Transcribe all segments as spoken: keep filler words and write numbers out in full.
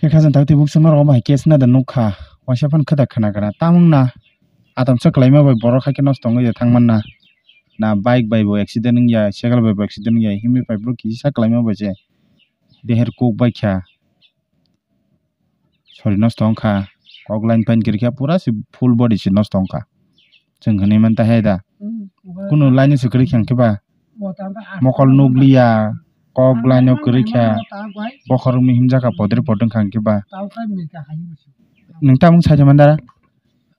Khe khajang tak twi buksong norok omo hai case na da nukha, waisa phano khwda khna khna. Tamung na atam sa kwlaima bai borok hai khe nosto wngwi thang man na. Na bike bai bo accident wngya, cycle bai bo accident wngya, himwi pai bwrwi kisa kwlaima bai se deher kuk bai kha. Sori nosto wngkha, kok line pain kwrwi kha, pura se full body se nosto wngkha. Chwng hwnwi man ta hai da. Kunu line o se kwrwi kha hwnkhe ba. Mokol nukliya, kok line o kwrwi kha, bokhorok mihim jakha podre pod wngkha hwnkhe ba. Nwng tamung sai man dara?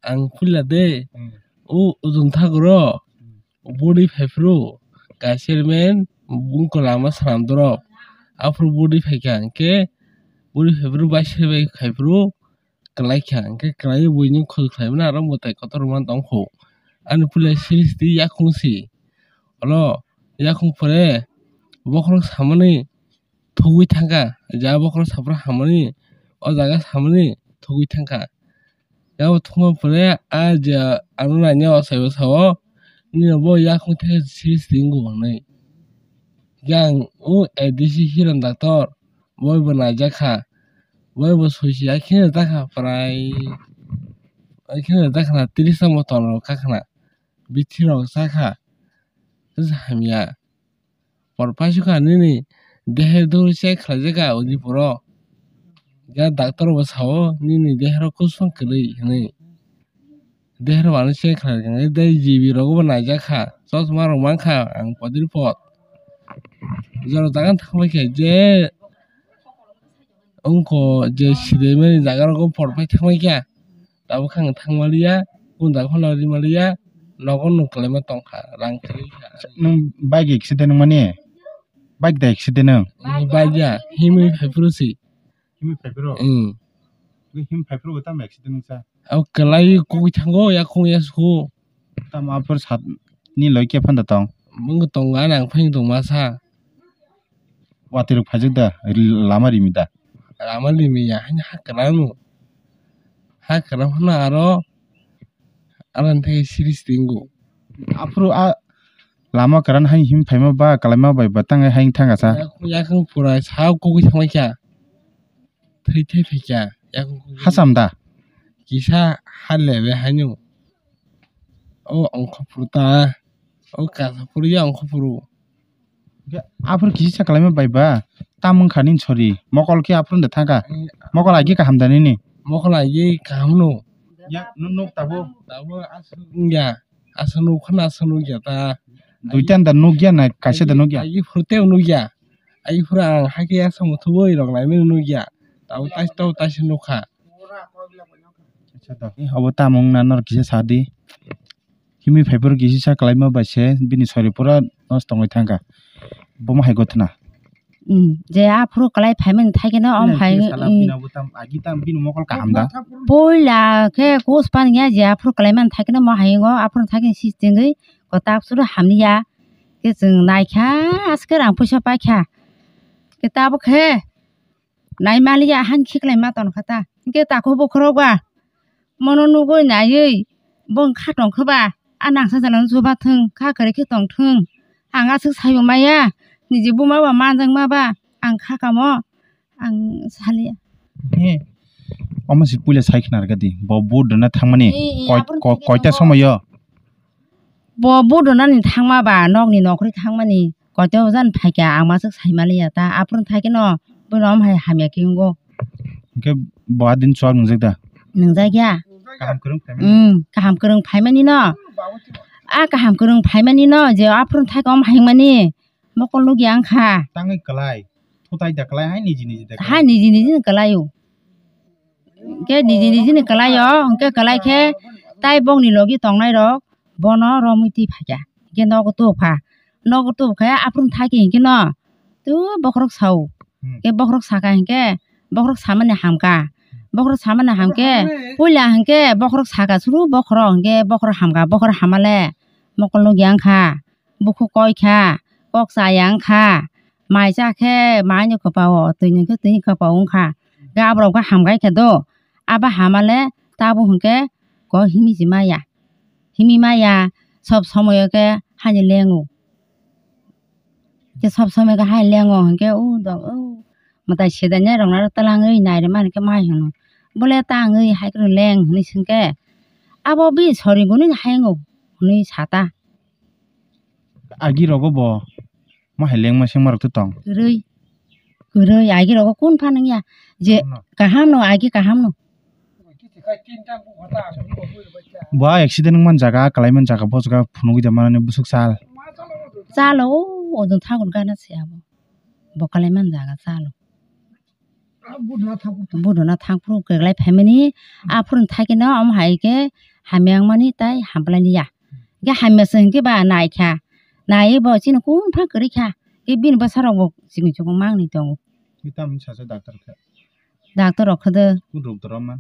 Ang puila de, o ujung thagro, bwrwi phaiphru, kaisa men bungkol lama swnam dorop, aphuru bwrwi phaikha hwnkhe, bwrwi phaiphru bai se bai khaiphru, kwlai kha, hwnkhe kwlaiwi buini khul khlaimani aro mwtai kotor rwmani tongkhu. Ani puila siri siri yakung si. Olo yakung pore bokhorok samani thugwi thangkha, ja bokhorok saphuru hamani, o jaga samani thugwi thangkha. Yabo thungma pore a je ano naina ochai bwsao, nini bo yakung thangkhe siri siri wngo hwnwi. Yang o A D C Hiran doctor, boi bo naijak kha, boi bo soichi hai kheno ta kha prai, hai kheno ta kha na tris tamo ton rok kha khna, bithi rok cha kha, hamya por paisukha nini deher dor check khlaijak kha uni poro, ya doctor bo sao nini deher o kusong kwrwi hinwi. Deher mani se khlai rwkha, tei G B rogo bo naijak kha, chosma rok mankha ang podri pod. Jora jaga thangbai khe je wngkho je side mani jaga rogo por pai thangbai kha, tabuk khe ang thangmaliya, kunda phano rimaliya, nogo nuk kwlaima tongkha, rang kwrwi kha. Nwng bike accident wngmani? Bike da accident wng? Bike ya, himwi phaiphuru si. Himwi phaiphuru? Him phaiphuru bo tamo accident wngsa? Abo kwlai kugui thango, yakung yasku. Tamo aphuru sat ni loi khe phanda tong? Bwngkhe tongo, ani ang phai tong masa. Watwi rok phaijak da, lama rimi da? Lama rimi ya, haino ha kwrang no. Ha kwrang phano aro, aro ni thai siri siri wngo. Aphuru a lama kwran hai him phaima ba kwlaima bai ba tang hai thang asa. Yakung, yakung pura sa kugui thangbai kha. Thwi thwi phaikha, yakung kugui. Hacham da? Kisa ha lebe haino. O ongkha phuru ta, o kasa phuru ya ongkha phuru. Aphuru kisa kwlaima bai ba, tam wngkha nini sori, mokol khe aphuru da thangkha. Mokol agi kaham da nini? Mokol agi kaham no. Ya, nuk tabuk. Tabuk aswk wngya, aswk nuk khana aswk nukya ta. Duita da nukya na kaisa da nukya? Agi phuru tei nukya. Ai phuru ang hakhe ya samung thubui rok naimani nukya. Tabuk taisa tabuk taisa nukha. Acha da. Obo tamo wngna norok kisa sadi. Himwi phaiphuru kisa sa kwlaima bai se bini sori pura nosto wngwi thangkha. Bomo hai gothna. Hmm, je aphuru kwlai phaimani thaikhe no om hai, hmm. Agi tam bini mokol kaham da? Puila khe kus pan ya je aphuru kwlaimani thaikhe no mo hai ngo aphuru thaikhe sistingwi kotak suru hamya. Khe chwng naikha, aske rang puisa paikha. Khe tabuk khe naimaliya, han khiklai ma tonkha ta. Hwnkhe takhuk bokhorok ba mono nugwi naiwi, bo wngkha tongkha ba, a nangsa janano chubathwng, kha kwrwi khe tongthwng. Ang aswk saibo maya, niji buma ba manjakma ba, ang kha kamo. Ang saliya. He, omo se puila sai khna rwgadi. Bo vote rwna thangmani. Ee, ee, koi-, aphuru ko-, thangkhe koita thangma somoyo? Bo vote rwnani thangma ba, nokni nokhorwi thangmani. Koita jan phaikha, ang masuk saimaliya ta. Aphuru thaikhe no, bono omo hai hamya khe wngo. Hwnkhe bo adin chuak nwngjak da? Nwngjak ya. Kaham kwrwng phaimani? Hmm, kaham kwrwng phaimani no. A kaham kwrwng phaimani no, je aphuru thaikhe omo hai wngmani. Mokol nukya wngkha. Tangwi kwlai. Thutai da kwlai hai niji niji da kwlai. Hai niji niji ni kwlai o. Hwnkhe niji niji ni kwlai o, hwnkhe kwlai khe tai bokni logi tongnai rok bono romwi twi phaikha. Hwnkhe nogo tubukha. Nogo tubukhe aphuru thai khe hwnkhe no tu bokhorok sao. Hmm. Hwnkhe bokhorok sakha hwnkhe bokhorok samani hamkha. Bokhorok samani hamkhe puila hwnkhe bokhorok sakha suru bokhorok hwnkhe bokhorok hamkha, bokhorok hamale mokol nukya wngkha. Bukhuk koi kha, kok chaya wng kha, mai cha khe mai ni kwpao, twi ni khe twi ni kwpao wng kha. Hwnkhe aborok khe hambai khe do, abo hamale tabuk hwnkhe kok himwi se maya, himwi maya sob somoyo khe haino lengo. Khe sob somoyo khe haino lengo hwnkhe o dok o mwtai sedainai rok no twlangwi nairwmani khe ma hai hwno. Bole tangwi hai kheno leng hwnwi swngkhe, abo bini sori gwnwi hai wngo hwnwi sa ta. Agi rogo bo ma hai lengma sengma rok tong. Kwrwi, kwrwi agi rogo kun phan wngya je kaham no, agi kaham no. Bo accident wngman jaga, kalaiman jaga, bo jaga phunugwi da manani bwswk sal. Chalo, o ojol thakur gana se abo. Bo kalaiman jaga chalo. Budona thangphuru kwklai phaimani, aphuru thaikhe no omo hai khe hamya wngmani tai hamplai liya. Hwnkhe hamya se hwnkhe ba naikha, naiwi bo chini kung pha kwrwi kha. Khe bini bwsa rok bo chikon chikon mangni tongo. Tamo sacha doctor khe. Doctor rok khe de. Kudruk doro man.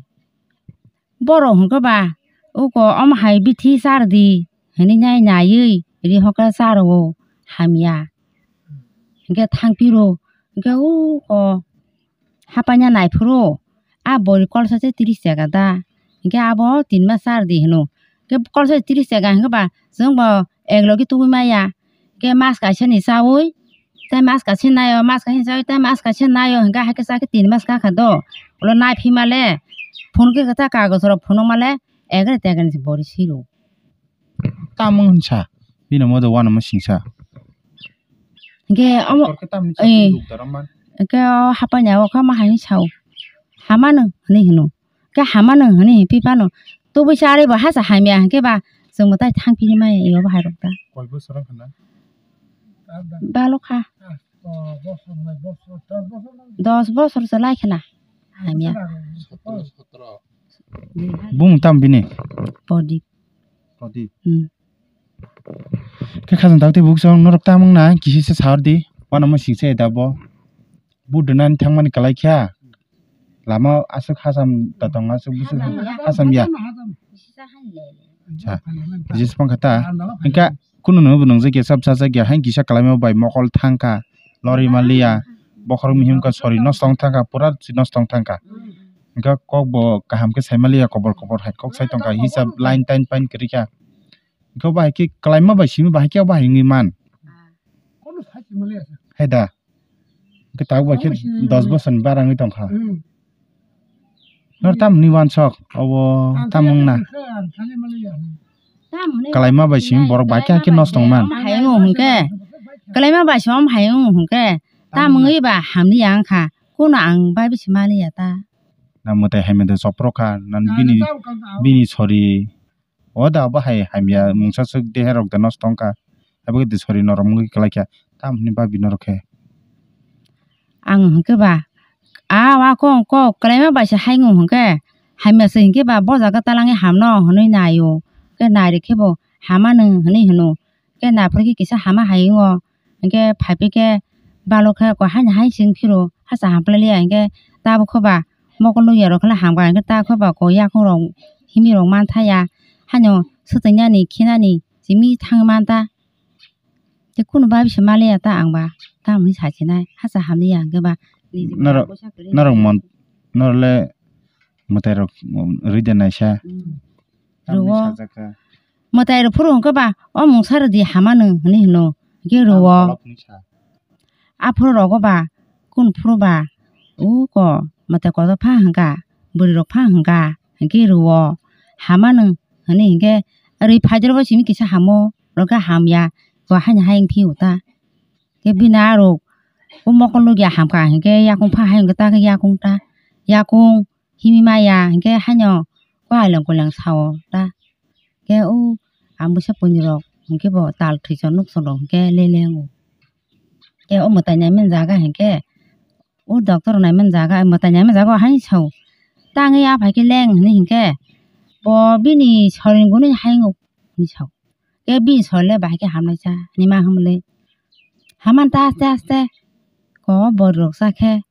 Borok hwnkhe ba uko omo hai bithi char di hinwi nai naiwi ri hokhe charo hamya. Hwnkhe thangphiro hwnkhe uko hapaina naiphuru a bori kolsa se tris taka da. Hwnkhe abo tin mas char di hwno. Hwnkhe kolsa se tris taka hwnkhe ba chwng bo ek logi tubui maya. Hwnkhe mas kaisa ni chaui, tei mas kaisa naio, mas kaisa ni chaui, tei mas kaisa naio, hwnkhe hai khe chakhe tin mas kakha do. Ulo naiphima le, phunukhe kwthar kagoj rok phunukma le, egre tegre ni se bori siro. Tamo hinsa, bini modo uanama singsa. Hwnkhe omo, Doktor khe tamni eh, chakhe doktor man. Hwnkhe o hapaini o khe ma hai sao, hamano hinwi hino. Khe hamano hinwi hinphi phano tubui se ari bo hasa hamya hinkhe ba chwng bo tai thang phini maya eba bahai rok ta. Koi bosor wngkha na? Balo kha. Dos bosor se lai khna hamya. Bumung tam bini? Prodip. Prodip. Hmm. Khe khajang dak tei bukchang norok tamung na kisi se saur di. Wana mo sing se da bo. Budonani thangmani kwlai kha. Lama aswk hacham da tong, aswk bwswk hacham ya. Sa, jis pang kha ta. Hingkha kunu no bo nung jakya, sab sa jakya, hain kisa kwlaima bai mokol thang kha, lori ma liya, bokhorok mihim kha, sori nosto wng thang kha, pura si nosto wng thang kha. Hingkha kok bo kaham khe sai ma liya, kobor kobor hai kok sai tong kha, hisab line time pain kwrwi kha. Hingkha bahai khe kwlaima bai simi bahai khe bahai wngwi man. Hai da. Hwnkhe tabuk bai khe dos bosor ni bara wngwi tong kha. Hmm. Nor tamni wansok obo tamung na. Kwlaima bai simi borok bai khe hakhe nosto wng man. Hai wng hwnkhe, kwlaima bai simi hai wng hwnkhe, tamungwi ba hamni ya wngkha. Kuno ang bai bisi maliya ta. Na mwtai hai mwtai chopro kha, nan bini, bini sori. O da bo hai hamya mungsa swk dehe rok da nosto wngkha. Abo khe de sori norok mungwi kwlai kha. Tam hwnwi babi norok khe. Ang hwnkhe ba a wa kok kok kwlaima bai se hai ngu hwnkhe hamya se hwnkhe ba bo jaga talangwi hamno hwnwi naio. Khe nai rwkhe bo hamano hwnwi hwno. Khe naphuru khe kisa hama hai wngo. Hingke phaiphikhe balo khe ko haino hai sing phiro hasa hamplai liya hingke tabukhe ba mokol nukya rok khe hamkha hingke takhe ba ko yakung rok himwi rok mantha ya haino swtwinani khinani simi thangwi mantha. Tei kunu ba bisi maliya ta ang ba tamoni sachinai hasa hamliya hingke ba nini Norok, bwsa kwrwi norok mon, norok le mwtai rok rwi de naisa. Hmm. Tamni Rwo. Sajak kha. Mwtai rok phuru hwnkhe ba, o mungsa rwdi hamano hwnwi hwno, hwnkhe rwo. Tamo kolokni sa. Aphuru rogo ba, kunu phuru ba, uko mwtai kotor pha hwnkha, bwrwi rok pha hwnkha, hwnkhe rwo. Hamano hwnwi hwnkhe rwi phaidrobo simi kisa hamo, rwkhe hamya, bo haino hai wng phiyo ta. Khe bini arok o mokol nukya hamkha hwnkhe yakung pha hai wngkha ta khe yakung ta, yakung. Himwi maya hwnkhe haino kwlwng kwlwng sao ta. Khe o ang bwsa puni rok hwnkhe bo tal thwichar nukchar rok hwnkhe lele wngo. Khe o mwtai naimani jaga hwnkhe o doctor naimani jaga, mwtai naimani jaga o haino sao. Tangwi a phaikhe leng hwnwi hwnkhe bo bini sorini gwnwi haino hwnwi sao. Khe bini sori le bahai khe hamnai cha hinwi ma hwnmwlwi. Hamani ta aste aste ko bori rok cha khe,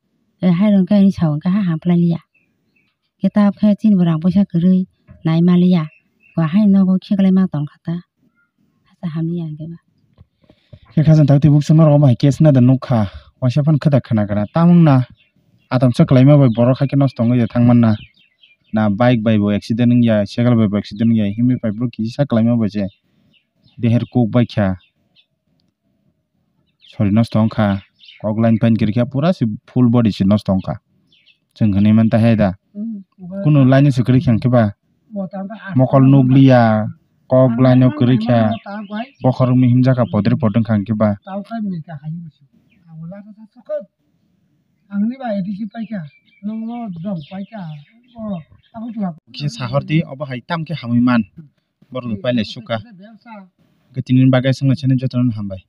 eh, hai rok khe hinwi sao hwnkhe ha hamplai liya. Khe ta khe chini bo rang poisa kwrwi nai ma liya. Bo hai nogo khiklai ma tong kha ta. Hasa hamliya hwnkhe ba. Khe khajang tak twi bukchuk norok omo hai case na da nuk kha. Waisa phano khwda khna khna. Tamung na atam sa kwlaima bai borok hai khe nosto wngwi thang man na. Na bike bai bo accident wngya, cycle bai bo accident wngya. Himwi pai bro kisa kwlaima bai se. Deher kuk bai kha. Sori nosto wngkha. Kok line pain kwrwi kha, pura se full body se nosto wngkha. Chwng hwnwi man ta hai da. Kunu line se kwrwi kha hwnkhe ba. Mokol nukliya, kok line o kwrwi kha. Bokhorok mihim jakha podre podre wngkha hwnkhe ba. Ang ni ba A D C paikha, nongno dong paikha, o tabuk tuma. Khe sahordi, obo hai tam khe hamwi man. Borok no pailai sukha. Khe tini bagwi swngna sani jotono hambai.